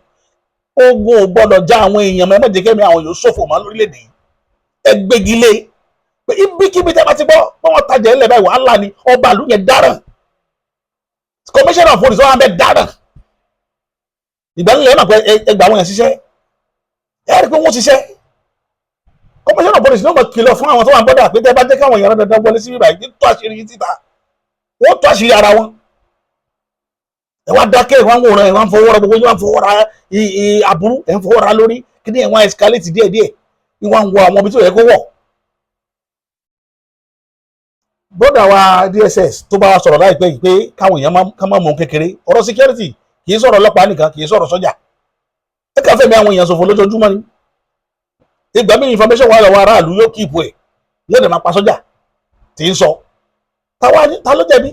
Ogun ò gbọ́dọ̀ já àwọn èèyàn mọ́. Ẹ má jẹ́ kẹ́mi àwọn yóò ṣòfò mọ́ lórílẹ̀‐èdè yìí. Ẹ gbégi lé pé ibikíbi tẹ́ bá ti gbọ́ pé wọ́n tajà ẹ̀ lẹ̀ báyìí, wàhálà ni. Ọba ìlú yẹn dáràn, commissioner of police wọn bẹ dáràn. Ìgbà nílẹ̀ ẹ̀ máa pẹ́ ẹ gbà àwọn èèyàn ṣiṣẹ́. Ẹ rí i pé wọ́n ṣiṣẹ́. Commissioner of police ló mọ̀ kìlọ̀ fún àwọn tó wà ń bọ́dà pé tẹ́ bá jẹ́ káwọn èèyàn dandan wọlé sí bíbá yìí, tó àṣírí yìí síta, wọ́n tó àṣírí ara wọn. Ẹ wá dákẹ́, ẹ wá ń wòran, ẹ wá ń fọwọ́ ra gbogbo yín, wá ń fọwọ́ ra aburú, ẹ ń fọwọ́ ra lórí kí ni. Ẹ wá escalate díẹ̀díẹ̀, ẹ wá ń wọ àwọn ibi tí ò yẹ kó wọ̀. Bọ́dà wa DSS tó bá wa sọ̀rọ̀ láìpẹ́ yìí pé káwọn èèyàn ká má mú kékeré ọ̀rọ̀ security. Kì í sọ̀rọ̀ ọlọ́pàá nìkan, kì í sọ̀rọ̀ sọ́jà. Ẹ kàn fẹ́mi àwọn èèyàn ṣòfò lójoojúmọ́ ni. Ìgbà míì, information wà lọ́wọ́ aráàlú, yóò keep ẹ̀, yóò dẹ̀ máa pa sọ́jà tí ń sọ. Ta ló jẹ̀bi?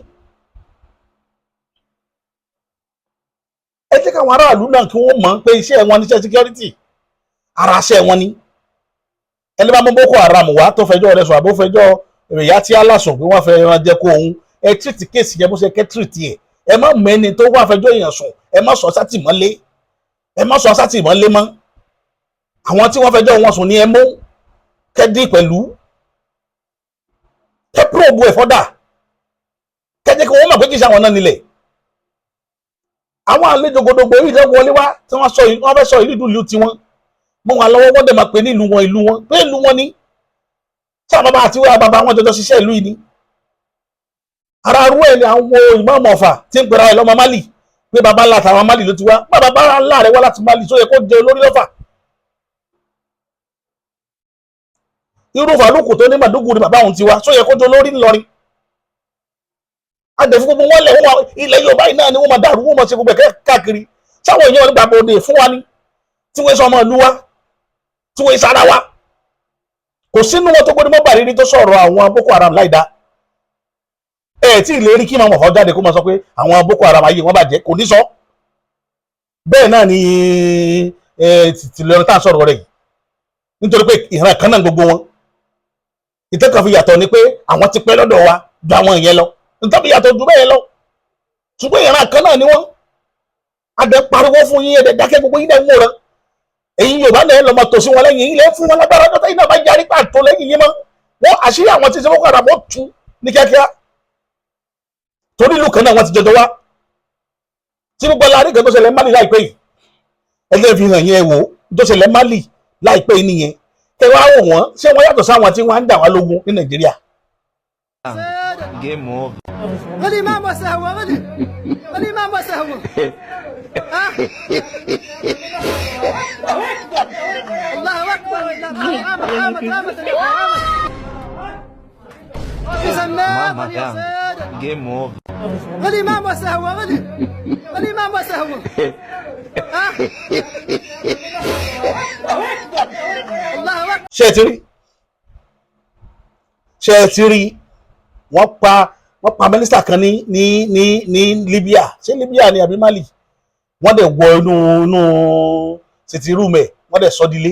Ẹ jẹ́ káwọn aráàlú náà kí wọ́n mọ̀ pé iṣẹ́ wọn níṣẹ́ security, ara iṣẹ́ wọn ni. Ẹni bá mú Boko Haram wá, tó fẹjọ́ rẹ̀ sùn, àbó fẹjọ́ ìyá tí aláṣọ pé wọ́n fẹ́ ẹran jẹ kó òun, ẹ treat case yẹn bó ṣe kẹ́ treat ẹ̀. Ẹ má mẹ́ni tó wá fẹjọ́ èèyàn sùn, ẹ má sọ sátìmọ́lé, ẹ má sọ sátìmọ́lé mọ́. Àwọn tí wọ́n fẹjọ́ wọn sùn ní ẹ mú kẹ́dí pẹ̀lú kẹ́ probe ẹ̀ fọ́dà, kẹ́jẹ́ kí wọ́n mọ̀ pé kì í ṣe àwọn náà nílẹ̀. Àwọn àlejò gbogbo yìí lọ wọlé wá tí wọ́n sọ, wọ́n fẹ́ sọ ìlú ìlú tiwọn mọ́ wọn lọ́wọ́. Wọ́n dẹ̀ máa pè ní ìlú wọn, ìlú wọn, pé ìlú wọn ni. Tí àwọn bàbá àti wíwá bàbá wọn jọjọ ṣiṣẹ́ ìlú yìí ni. Ara arú ẹ̀ ni àwọn ìmáàmù Ọ̀fà tí ń pera ẹ̀ lọ́mọ Mali, pé bàbá ńlá àtàwọn Mali ló ti wá. Bàbá ńlá rẹ̀ wá láti Mali, tó yẹ kó jẹ olórí lọ́fà. Irú Faruku tó ní Màdúgùrí bàbá òun ti wá, só yẹ kó jọ lórí ńlọrin? Adẹ̀ fún gbogbo wọn lẹ̀, wọ́n wà ilẹ̀ Yorùbá yìí náà ni wọ́n máa dàrú, wọ́n máa ṣe gbogbo ẹ̀kẹ́ káàkiri. Sáwọn èèyàn nígbà bòde fún wa ni tí wọ́n sọ ọmọ ìlú wa, tí wọ́n sára wa. Kò sínú wọn tó gbódúmọ́ bàrírí tó sọ̀rọ̀ àwọn Boko Haram láìda. Ẹ tí ì lè rí kí màmá ọ̀fọ̀ jáde kó máa sọ pé àwọn Boko Haram ayé wọn bàjẹ́, kò ní sọ bẹ́ẹ̀ náà ni tìlọrin tá à ń sọ̀rọ̀ rẹ̀ yìí, nítorí pé ìran kan náà gbogbo wọn. Ìtẹ́kàn fi yàtọ̀ ni pé àwọn ti pẹ́ lọ́dọ̀ wa ju àwọn ìyẹn lọ, nítorí yàtọ̀ ju bẹ́ẹ̀ lọ, ṣùgbọ́n ìran kan náà ni wọ́n. Adẹ pariwo fún yín, ẹ̀dẹ̀ dákẹ́, gbogbo yín dẹ̀ ń wòran. Èyí Yorùbá náà lọ́mọ tòsí wọn lẹ́yìn ilẹ̀ fún wọn lágbára dọ́tà yìí náà bá yarí pàtó lẹ́yìn yín mọ́ wọ́n, àṣírí àwọn tí ń ṣe Boko Haram ó tú ní kíákíá, torí ìlú kan náà wọ́n ti jọjọ wá. Tí gbogbo alárí kan tó ṣẹlẹ̀ Mali láìpẹ́ yìí, ẹgbẹ́ fi hàn yẹn, ẹ wò ó tó ṣẹlẹ̀ Mali láìpẹ́ yìí nìyẹn. Kẹ wá wò wọ́n, ṣé wọ́n yàtọ̀ sáwọn tí wọ́n ń dà wá lógun ní Nàìjíríà? Game over. غلي ما وسهوة، غلي غلي ما وسهوة، ها؟ الله أكبر، قامت قامت قامت قامت في سماء. Mama down. Game over. غلي ما وسهوة، غلي غلي ما وسهوة، ها؟ الله أكبر. Ṣé ẹ ti rí? Ṣé ẹ ti rí? Wọ́n pa mínísítà kan ní Libya, ṣé Libya ni àbí Mali? Wọ́n dẹ̀ wọ inú sitting room ẹ̀, wọ́n dẹ̀ sọ dilé.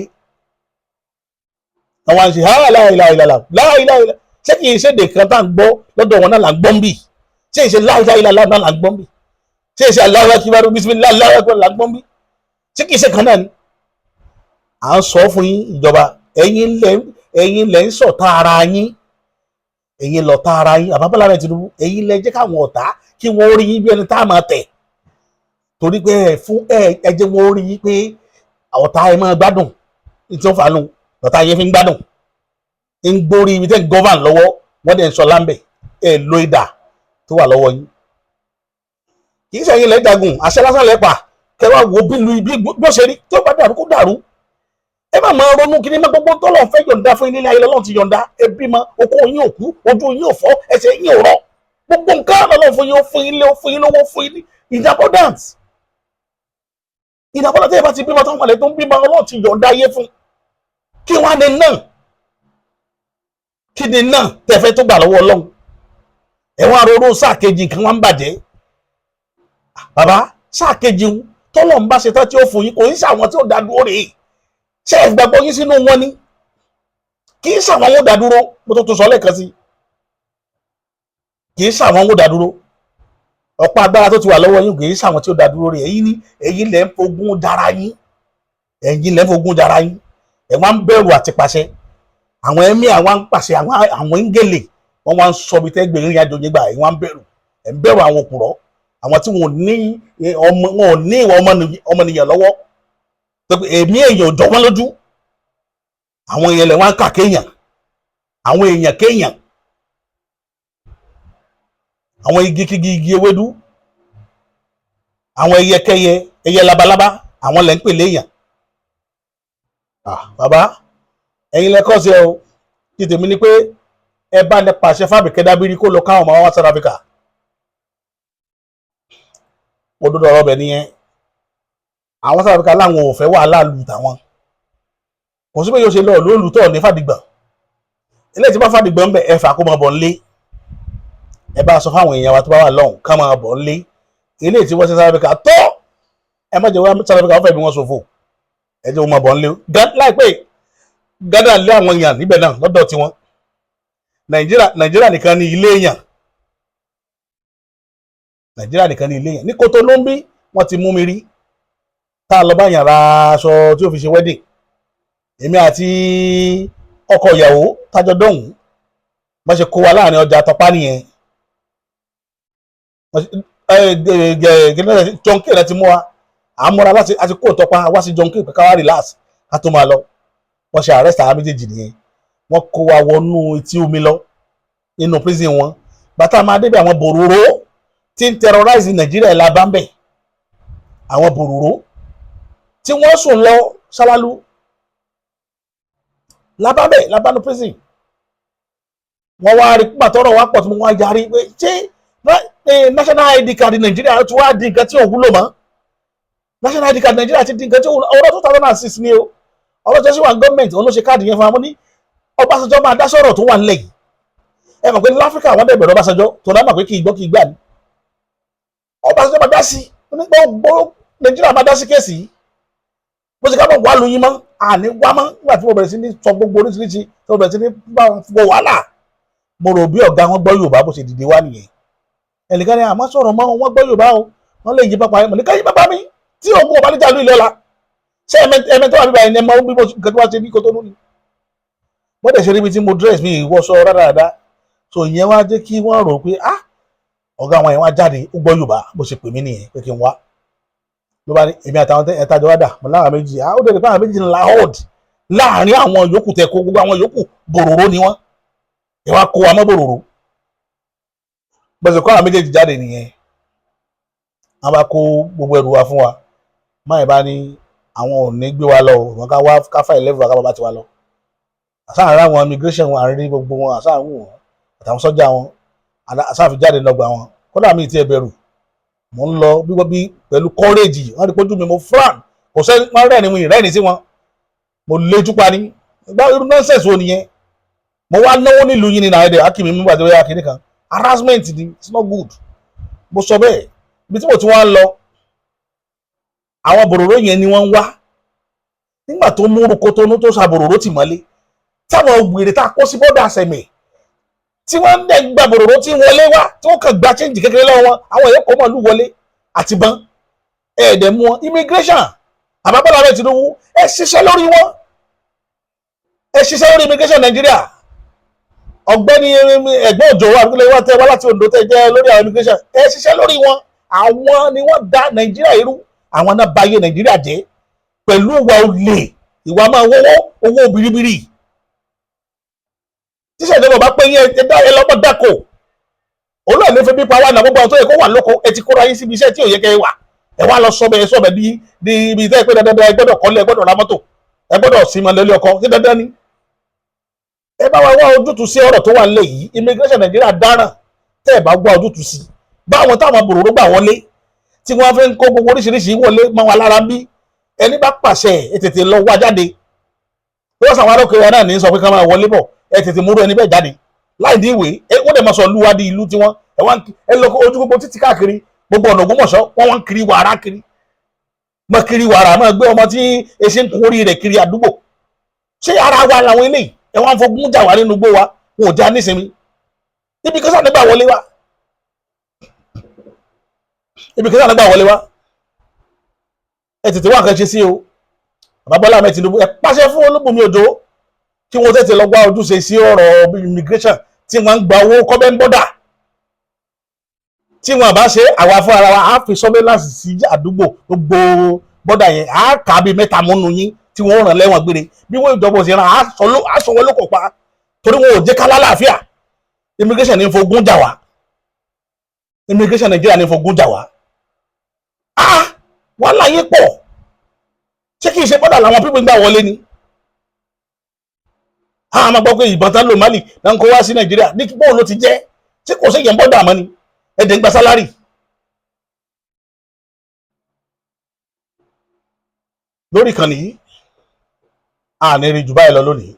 Àwọn àṣẹ ha láìláìlàlà láìláìlà, ṣé kì í ṣe èdè kan tá à ń gbọ́ lọ́dọ̀ wọn náà là ń gbọ́ ń bì? Ṣé ìṣe láìláìlàlà náà là ń gbọ́ ń bì? Ṣé ìṣe Allahu akbar bismillah Allahu akbar là ń gbọ́ ń bì? Ṣé kì í ṣe kan náà ni à ń sọ fún yín? Ìjọba, ẹ̀yin lẹ ń ṣọ̀tá ara yín, ẹ̀yin lọ̀tá ara yín. Àbábọ́lá rẹ̀ Tinubu, ẹ̀yin lẹ jẹ́ káwọn ọ̀tá kí wọ́n rí yín bí ẹni tá a máa tẹ̀, torí pé ẹ fún ẹ ẹ jẹ́ wọ́n rí yín pé ọ̀tá ẹ máa gbádùn ní tí wọ́n fà nù. Ọ̀tá yẹn fi ń gbádùn, ń gbórí ibi tẹ́ ń govern lọ́wọ́, wọ́n dẹ̀ ń sọ lámbẹ̀ ẹ lo ìdà tó wà lọ́wọ́ yín. Kì í ṣẹ̀yin lẹ́ jagun, àṣẹ lásán lẹ́ pa. Kẹwàá wo bí lu ibi bó ṣe rí, tí ó bá dàrú kó dàrú. Ẹ má máa ronú kí ni má gbogbo tọ́lọ̀ fẹ́ yọ̀ǹda fún ilé ayé lọ́lọ́run ti yọ̀ǹda. Ẹbí mọ okó yín ò kú, ojú yín ò fọ́, ẹsẹ̀ yín ò rọ, gbogbo nǹkan lọ́lọ́run fún yín. Ó fún yín lé, ó fún yín lówó, ó fún yín ní in abundance, in abundance. Ẹ bá ti bímọ tó ń wọlé tó ń bímọ, Ọlọ́run ti yọ̀ǹda ayé fún. Kí wọ́n á ní náà, kí ni náà tẹ̀fẹ́ tó gbà lọ́wọ́ Ọlọ́run? Ẹ wọ́n aróró sáà kejì, nǹkan wọn ń bàjẹ́. Bàbá, sáà kejì tọ́lọ̀ ń bá ṣe tán tí ó fún yín, kò ní sàwọn tí ó dá dúró rèé. Ṣé ẹ gbàgbọ́ yín sínú wọn ni? Kì í sàwọn wọn dá dúró. Mo tó tún sọ lẹ́ẹ̀kan sí, kì í sàwọn wọn dá dúró. Ọ̀pá agbára tó ti wà lọ́wọ́ yín, kì í sàwọn tí ó dá dúró rèé. Ẹ̀yin ni, ẹ̀yin lẹ́ ń fogún dára yín, ẹ̀yin lẹ́ ń fogún dára yín. Ẹ̀ wá ń bẹ̀rù àti pàṣẹ. Àwọn ẹ̀mí àwọn ń pàṣẹ, àwọn ń gèlè, wọ́n wá ń sọ bí tẹ́ gbèrè ìrìn àjò yín gbà. Ẹ̀yin wá ń bẹ̀rù, ẹ̀ ń bẹ̀rù àwọn òpùrọ́, àwọn tí wọn ò ní ọmọ, wọn ò ní ìwà ọmọnìyàn lọ́wọ́, èmi èèyàn ò jọ wọ́n lójú. Àwọn èèyàn lẹ̀ wọ́n á kà kéèyàn, àwọn èèyàn kéèyàn, àwọn igi kígi, igi ewédú, àwọn ẹyẹkẹyẹ, ẹyẹ labalábá, àwọn lẹ̀ ń pè léèyàn. Ah, bàbá, ẹ̀yin lẹ kọ́ sí ẹ o. Ti tèmi ni pé ẹ bá ní pàṣẹ fábìkẹ́ dábìrì kó lọ káwọn ọmọ wa South Africa. Òdodo ọ̀rọ̀ bẹ̀ nìyẹn. Àwọn South Africa láwọn ò fẹ́ wàhálà lù tàwọn. Kò sí pé yóò ṣe lọ lóòlù tó ní fàdìgbà eléyìí tí bá fàdìgbà ń bẹ, ẹ fà kó máa bọ̀ ńlé. Ẹ bá sọ fáwọn èèyàn wa tó bá wà lọ́hùn ká máa bọ̀ ńlé. Eléyìí tí wọ́n ṣe South Africa tó, ẹ má jẹ́ wọ́n South Africa wọ́n fẹ́ bí wọ́n ṣòfò. Ẹ jẹ́ wọ́n máa bọ̀ ńlé. Láìpẹ́ Ghana lé àwọn èèyàn níbẹ̀ náà lọ́dọ̀ tiwọn. Nàìjíríà nìkan ní ilé èèyàn, Nàìjíríà nìkan ní ilé èèyàn. Ní Kótónú ń bí, wọ́n ti mú mi rí tá a lọ bá yàn ra aṣọ tí ó fi ṣe wedding. Èmi àti ọkọ ìyàwó tájọ dọ̀hún, wọ́n ṣe kó wa láàrin ọjà Tọpá nìyẹn. Jọǹkì rẹ ti mú wa, à ń múra láti àti kó Tọpá wá sí jọǹkì pé ká wá relax ká tó máa lọ. Wọ́n ṣe arrest àwọn méjèèjì nìyẹn. Wọ́n kó wa wọnú etí omi lọ nínú prison wọn. Bàtà máa débi, àwọn bòròró tí ń terrorize Nàìjíríà la bá ń bẹ̀, àwọn bòròró tí wọ́n sùn lọ ṣálálu. Lábábẹ̀ lábánú prison. Wọ́n wá rí pípa tọrọ wá pọ̀ tí mo wá yarí pé ṣé national ID card Nàìjíríà ti wá di nǹkan tí ò wúlò mọ́? National ID card Nàìjíríà ti di nǹkan tí ò wúlò. Ọ̀rọ̀ 2006 ni o, ọ̀rọ̀ tó ṣì wà ní gọ́ọ̀mẹ̀ntì, òun ló ṣe káàdì yẹn fún wa. Mo ní Ọbásanjọ́ máa dá sọ̀rọ̀ tó wà nílẹ̀ yìí. Ẹ mọ̀ pé láfíríkà wọ́n dẹ̀ bẹ̀rẹ̀ Ọbásanjọ́ tó dá mọ̀ pé kì í gbọ́ kì í gbà ní. Ọbásanjọ́ máa dá sí nígbà gbogbo Nàìjíríà, máa dá sí case yìí. Bó ṣe ká mọ̀ wá lóyún mọ́ àní wá mọ́. Nígbà tí mo bẹ̀rẹ̀ sí ní sọ gbogbo oríṣiríṣi, tí mo bẹ̀rẹ̀ sí ní bá wọn fọ wàhálà, mo rò bí ọ̀gá wọn gbọ́ Yorùbá. Bó ṣe dìde wá nìyẹn. Ẹnìkan ní àmọ́ sọ̀rọ̀ mọ́ wọn gbọ́ Yorùbá o, wọ́n lè yí pápá yẹn. Nìkan yí pápá mi tí ògùn ọba níjà lóyún lọ́la. Ṣé ẹmẹ tó wà bíbá yẹn ni ẹ mọ bí mo nǹkan tó wá ṣe ní Kótónú ni bó dẹ̀ ṣe rí ibi tí mo dress mi ìwọ́sọ rádaràda. So ìyẹn wá jẹ́ kí wọ́n rò pé, ah, ọ̀gá àwọn yẹn wá jáde, ó gbọ́ Yorùbá. Bó ṣe pè mí nìyẹn pé kí n wá. Ló bá ní èmi àtàwọn ẹ̀ta jọ wá dà mọ́ láwọn méjì. Ah, ó dẹ̀ pé àwọn méjì ńlá hold láàrin àwọn yòókù tẹ kó. Gbogbo àwọn yòókù bòròró ni wọ́n, ẹ wá kó wa mọ́ bòròró. Bó ṣe kó àwọn méjèèjì jáde nìyẹn. Wọ́n bá kó gbogbo ẹrù wa fún wa. Máyì bá ní àwọn ò ní gbé wa lọ o, wọn ká wá ká file level wa, ká bá ti wa lọ. Àṣà àrà àwọn immigration wọn, àárín gbogbo wọn, àṣà àwọn wọn àtàwọn sọ́jà wọn, àṣà fi jáde lọ́gbà wọn. Kódà mi ti ẹ̀ bẹ̀rù, mò ń lọ bí wọ́n bí pẹ̀lú courage. Wọ́n rí pójú mi, mo frown, kò sẹ́ni wọ́n rẹ́ni mi rẹ́ni sí wọn. Mo léjú pa ní gbá. Irú nonsense wo nìyẹn? Mo wá náwó nílùú yín ní nàìjíríà, akínmi mi gbàdúrà yà kínní kan. Harassment ni, it's not good. Mo sọ bẹ́ẹ̀. Ibi tí mo ti wá ń lọ, àwọn bòròró yẹn ni wọ́n ń wá. Nígbà tó mú Kótónú tó sa bòròró tì mọ́lé, táwọn wèrè tá a kó sí bọ́dà sẹ̀mẹ̀ tí wọ́n ń dẹ̀ gba bòròró tí wọlé wá, tí wọ́n kàn gba change kékeré lọ́wọ́ wọn, àwọn èèyàn kò mọ̀ lù wọlé àti bán ẹ̀ẹ́dẹ̀ mú wọn. Immigration, àbábọ́lá rẹ̀ Tinubu, ẹ ṣiṣẹ́ lórí wọn, ẹ ṣiṣẹ́ lórí immigration Nàìjíríà. Ọ̀gbẹ́ni ẹ̀gbọ́n òjò wa àbíkúlẹ̀ wa tẹ wá láti Oǹdó tẹ jẹ́ lórí àwọn immigration, ẹ ṣiṣẹ́ lórí wọn. Àwọn ni wọ́n da Nàìjíríà irú, àwọn náà bayé Nàìjíríà jẹ́ pẹ̀lú ìwà olè, ìwà máa wọ́wọ́ owó biribiri. Tíṣà ìjọba bá pé yín, ẹ lọ́mọ dáko òun náà lè fi bí pa wá náà. Gbogbo àwọn tó yẹ kó wà lóko, ẹ ti kóra yín síbi iṣẹ́ tí ò yẹ kẹ́ ẹ wà. Ẹ wá lọ sọbẹ sọbẹ bí di ibi tẹ́ ẹ pé dandan ẹ gbọ́dọ̀ kọ́lé, ẹ gbọ́dọ̀ ra mọ́tò, ẹ gbọ́dọ̀ sinmi lórí ọkọ. Sí dandan ni? Ẹ bá wa wá ojútùú sí ọ̀rọ̀ tó wà nílẹ̀ yìí. Immigration Nàìjíríà dáràn. Tẹ́ ẹ bá wá ojútùú sí báwọn táwọn bòròró gbà wọlé, tí wọ́n fi ń kó gbogbo oríṣiríṣi wọlé mọ́ wa lára, bí ẹni bá pàṣẹ, ẹ tètè lọ wá jáde. Bí wọ́n sàwọn arókè náà ní sọ pé ká máa wọlé bọ̀, ẹ tètè múrú ẹni bẹ́ẹ̀ jáde láì ní ìwé. Ẹ wọ́n dẹ̀ máa sọ ìlú wa di ìlú tiwọn. Ẹ wá ẹ lọ ojú gbogbo títí káàkiri, gbogbo ọ̀nà Ògbómọ̀ṣọ́, wọ́n wá ń kiri wàrà kiri, mọ kiri wàrà, máa gbé ọmọ tí eṣe ń kun orí rẹ̀ kiri àdúgbò. Ṣé ara wa làwọn eléyìí? Ẹ wá ń fogun jà wá nínú igbó wa, wọn ò já nísinmi ibi kan sáà nígbà wọlé wa, ibi kan sáà nígbà wọlé wa. Ẹ tètè wá nǹkan ṣe sí o. Bàbá Bọ́lá Ahmed Tinubu, ẹ pàṣẹ fún Olúbùnmi Òjó kí wọ́n tètè lọ gbá ojúṣe sí ọ̀rọ̀ immigration tí wọ́n ń gba owó kọ́bẹ́ ń bọ́dà. Tí wọ́n bá ṣe, àwa fún ara wa á fi surveillance sí àdúgbò gbogbo bọ́dà yẹn. Á kà á bíi mẹ́ta múnú yín tí wọ́n ràn lẹ́wọ̀n gbére. Bí wọ́n ìjọba òsì ràn á sọ wọn lóko pa, torí wọn ò jẹ́ ká lálàáfíà. Immigration ní fogún jà wá, immigration Nàìjíríà ní fogún jà wá. Ah, wàhálà yín pọ̀. Ṣé kìí ṣe bọ́dà làwọn people ń gbà wọlé ni? A máa gbọ́ pé ìbọn tán lò Mali náà ń kó wá sí Nàìjíríà. Ní bóun ló ti jẹ́? Tí kò sí ìyẹn bọ́dà mọ́ ni ẹ̀dẹ̀ ń gba salary. Lórí ìkànnì yìí, a ní rí jù báyìí lọ lónìí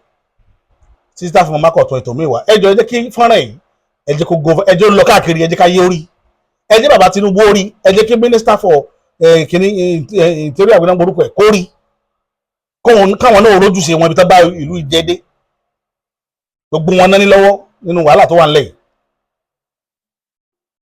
títí tá a fi mọ mákọ̀tún ètò mi wá. Ẹ jọ̀ọ́, ẹ jẹ́ kí fọ́nrán yìí, ẹ jẹ́ kó go, ẹ jẹ́ ó lọ káàkiri, ẹ jẹ́ ká yé orí, ẹ jẹ́ bàbá Tinubu orí, ẹ jẹ́ kí minister for kìíní interior àgbẹ̀nà orúkọ ẹ̀ kó rí, káwọn náà rójúṣe wọn ibi tó bá ìlú ìjẹ́dé. Gbogbo wọn náà ní lọ́wọ́ nínú wàhálà tó wà nílẹ̀ yìí.